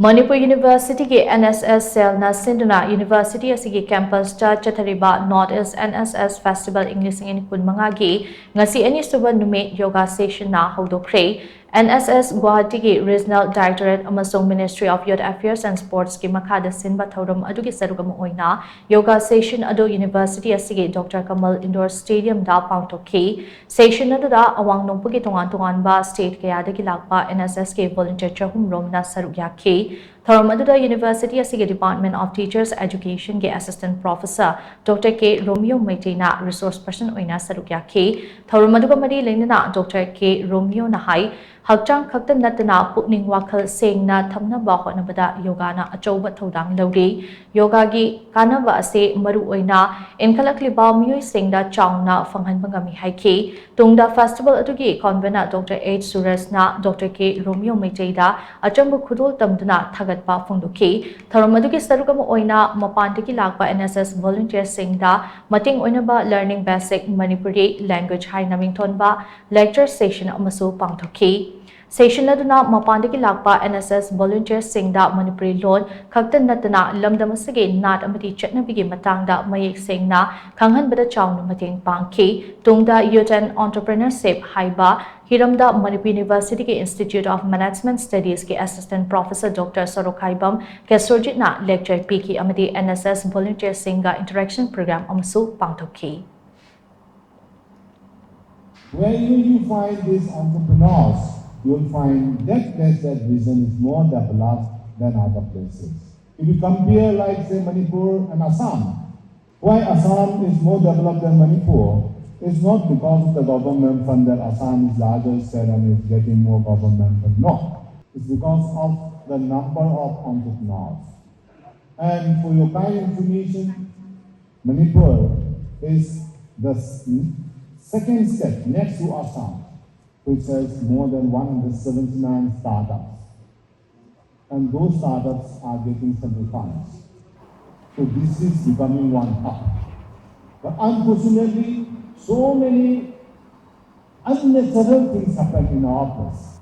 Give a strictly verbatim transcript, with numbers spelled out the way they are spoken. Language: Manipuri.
ꯃꯅꯤꯄꯨꯔ ꯌꯨꯅꯤꯚꯔꯁꯤꯇꯤꯒꯤ NSS cellꯅ ꯁꯤꯟꯗꯨꯅ ꯌꯨꯅꯤꯚꯔꯁꯤꯇꯤ ꯑꯁꯤꯒꯤ campusꯇ ꯆꯠꯊꯔꯤꯕ North East NSS Festival ꯏꯪ ꯂꯤꯁꯤꯡ ꯑꯅꯤ ꯀꯨꯟꯃꯉꯥꯒꯤ ꯉꯁꯤ ꯑꯅꯤꯁꯨꯕ ꯅꯨꯃꯤꯠ ꯌꯣꯒꯥ sessionꯅ ꯍꯧꯗꯣꯛꯈ꯭ꯔꯦ꯫ NSS ꯒꯨꯋꯥꯍꯥꯇꯤꯒꯤ Regional Directorate ꯑꯃꯁꯨꯡ Ministry of Youth Affairs and Sportsꯀꯤ ꯃꯈꯥꯗ ꯁꯤꯟꯕ ꯊꯧꯔꯝ ꯑꯗꯨꯒꯤ ꯁꯔꯨꯛ ꯑꯃ ꯑꯣꯏꯅ ꯌꯣꯒꯥ session ꯑꯗꯨ ꯌꯨꯅꯤꯚꯔꯁꯤꯇꯤ ꯑꯁꯤꯒꯤ Doctor Kamal Indoor Stadiumꯗ ꯄꯥꯡꯊꯣꯛꯈꯤ꯫ Session ꯑꯗꯨꯗ ꯑꯋꯥꯡ ꯅꯣꯡꯄꯣꯛꯀꯤ ꯇꯣꯉꯥꯟ ꯇꯣꯉꯥꯟꯕ state ꯀꯌꯥꯗꯒꯤ ꯂꯥꯛꯄ NSSꯀꯤ volunteer ꯆꯍꯨꯝ ꯔꯣꯝꯅ ꯁꯔꯨꯛ ꯌꯥꯈꯤ꯫ ꯊꯧꯔꯝ ꯑꯗꯨꯗ ꯌꯨꯅꯤꯚꯔꯁꯤꯇꯤ ꯑꯁꯤꯒꯤ Department of Teachers Educationꯒꯤ Assistant Professor Doctor K ꯔꯣꯃꯤꯌꯣ ꯃꯩꯇꯩꯅ resource person ꯑꯣꯏꯅ ꯁꯔꯨꯛ ꯌꯥꯈꯤ꯫ ꯊꯧꯔꯝ ꯑꯗꯨꯒ ꯃꯔꯤ ꯂꯩꯅꯅ Doctor K ꯔꯣꯃꯤꯌꯣꯅ ꯍꯥꯏ, ꯍꯛꯆꯥꯡ ꯈꯛꯇ ꯅꯠꯇꯅ ꯄꯨꯛꯅꯤꯡ ꯋꯥꯈꯜ ꯁꯦꯡꯅ ꯊꯝꯅꯕ ꯍꯣꯠꯅꯕꯗ ꯌꯣꯒꯥꯅ ꯑꯆꯧꯕ ꯊꯧꯗꯥꯡ ꯂꯧꯔꯤ꯫ ꯌꯣꯒꯥꯒꯤ ꯀꯥꯟꯅꯕ ꯑꯁꯤ ꯃꯔꯨꯑꯣꯏꯅ ꯏꯟꯈꯠꯂꯛꯂꯤꯕ ꯃꯤꯑꯣꯏꯁꯤꯡꯗ ꯆꯥꯎꯅ ꯐꯪꯍꯟꯕ ꯉꯝꯃꯤ ꯍꯥꯏꯈꯤ꯫ ꯇꯨꯡꯗ festival ꯑꯗꯨꯒꯤ convener Doctor H ꯁꯨꯔꯦꯁꯅ Doctor K ꯔꯣꯃꯤꯌꯣ ꯃꯩꯇꯩꯗ ꯑꯆꯝꯕ ꯈꯨꯗꯣꯜ ꯇꯝꯗꯨꯅ ꯊꯥꯒꯠꯄ ꯐꯣꯡꯗꯣꯛꯈꯤ꯫ ꯊꯧꯔꯝ ꯑꯗꯨꯒꯤ ꯁꯔꯨꯛ ꯑꯃ ꯑꯣꯏꯅ ꯃꯄꯥꯟꯗꯒꯤ ꯂꯥꯛꯄ NSS volunteerꯁꯤꯡꯗ ꯃꯇꯦꯡ ꯑꯣꯏꯅꯕ Learning Basic Manipuri Language ꯍꯥꯏꯅ ꯃꯤꯡꯊꯣꯟꯕ lecture session ꯑꯃꯁꯨ ꯄꯥꯡꯊꯣꯛꯈꯤ꯫ Session ꯑꯗꯨꯅ ꯃꯄꯥꯟꯗꯒꯤ ꯂꯥꯛꯄ NSS volunteerꯁꯤꯡꯗ ꯃꯅꯤꯄꯨꯔꯤ ꯂꯣꯟ ꯈꯛꯇ ꯅꯠꯇꯅ ꯂꯝꯗꯝ ꯑꯁꯤꯒꯤ ꯅꯥꯠ ꯑꯃꯗꯤ ꯆꯠꯅꯕꯤꯒꯤ ꯃꯇꯥꯡꯗ ꯃꯌꯦꯛ ꯁꯦꯡꯅ ꯈꯪꯍꯟꯕꯗ ꯆꯥꯎꯅ ꯃꯇꯦꯡ ꯄꯥꯡꯈꯤ꯫ ꯇꯨꯡꯗ Youth and Entrepreneurship ꯍꯥꯏꯕ ꯍꯤꯔꯝꯗ ꯃꯅꯤꯄꯨꯔ ꯌꯨꯅꯤꯚꯔꯁꯤꯇꯤꯒꯤ Institute of Management Studiesꯀꯤ Assistant Professor Doctor Sorokhaibam ꯀꯦꯁꯣꯔꯖꯤꯠꯅ lecture ꯄꯤꯈꯤ ꯑꯃꯗꯤ NSS volunteerꯁꯤꯡꯒ interaction program ꯑꯃꯁꯨ ꯄꯥꯡꯊꯣꯛꯈꯤ꯫ Where you, you find these entrepreneurs, you'll find that place that region is more developed than other places. If you compare, like, say, Manipur and Assam, why Assam is more developed than Manipur is not because of the government fund that Assam is larger state and is getting more government fund. No, it's because of the number of entrepreneurs. And for your kind information, Manipur is the s- second state next to Assam, which has more than one hundred seventy-nine startups. And those startups are getting central funds. So this is becoming one hub. But unfortunately, so many unnatural things happen in our place.